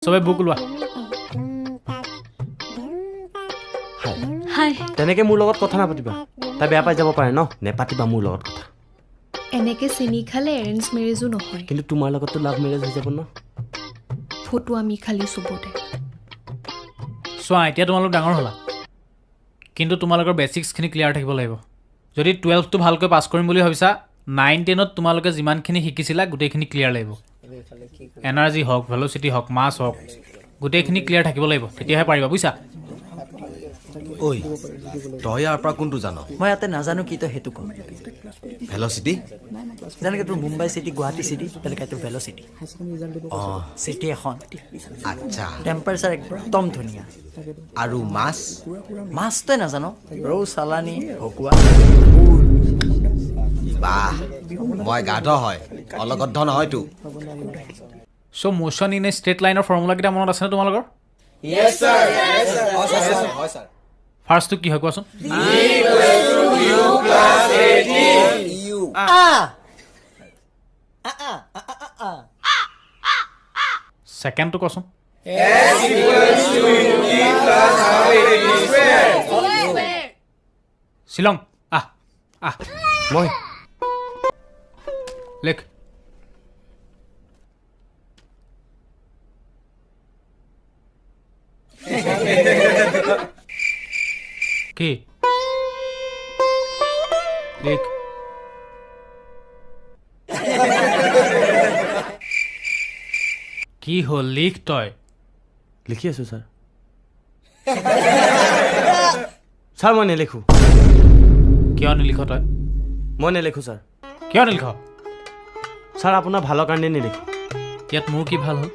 চবে বুক ওলোৱা। হাই। হাই। তেনেকে মোৰ লগত কথা নাপাতিবা, তাই বেয়া পাই যাব পাৰে ন। নেপাতিবা মোৰ লগত কথা। এনেকে চেনি খালে এৰেঞ্জ মেৰেজো নহয়। কিন্তু তোমাৰ লগততো লাভ মেৰেজ হৈ যাব ন। ফটো আমি খালি চবতে। চোৱা, এতিয়া তোমালোক ডাঙৰ হ'লা, কিন্তু তোমালোকৰ বেচিক্সখিনি ক্লিয়াৰ থাকিব লাগিব। যদি টুৱেলভটো ভালকৈ পাছ কৰিম বুলি ভাবিছা, 9 10ত তোমালোকে যিমানখিনি শিকিছিলা গোটেইখিনি ক্লিয়াৰ লাগিব। এনাৰ্জি হওক, ভেল'চিটি হওক, মাছ হওক, গোটেইখিনি ক্লিয়াৰ থাকিব লাগিব, তেতিয়াহে পাৰিবা, বুজিছা? ঐ, তই ইয়াৰ পৰা কোনটো জান? মই ইয়াতে নাজানো কি, তই সেইটো ক। ভেলচিটি। যেনেকৈ তোৰ মুম্বাই চিটি, গুৱাহাটী চিটি, তেনেকৈ তোৰ ভেলচিটি চিটি এখন। আচ্ছা। টেম্পাৰেচাৰ একদম ধুনীয়া। আৰু মাছ? মাছ তই নাজান? ৰৌ, চালানী, ভকুৱা। বাহ, মই গাধ হয়, অলগদ্ধ নহয়তো। So motion in a straight লাইনৰ ফৰ্মুলাকেইটা মনত আছেনে তোমালোকৰ? ফাৰ্ষ্টটো কি হয় কোৱাচোন? ছেকেণ্ডটো কোৱাচোন। শ্বিলং, আহ আহ। মই লেখ। কি লিখ? কি হ'ল, লিখ তই। লিখি আছোঁ ছাৰ। ছাৰ, মই নেলিখোঁ। কিয় নিলিখ তই? মই নেলিখোঁ ছাৰ। কিয় নিলিখ? ছাৰ, আপোনাৰ ভালৰ কাৰণে নেলিখোঁ। ইয়াত মোৰ কি ভাল হ'ল?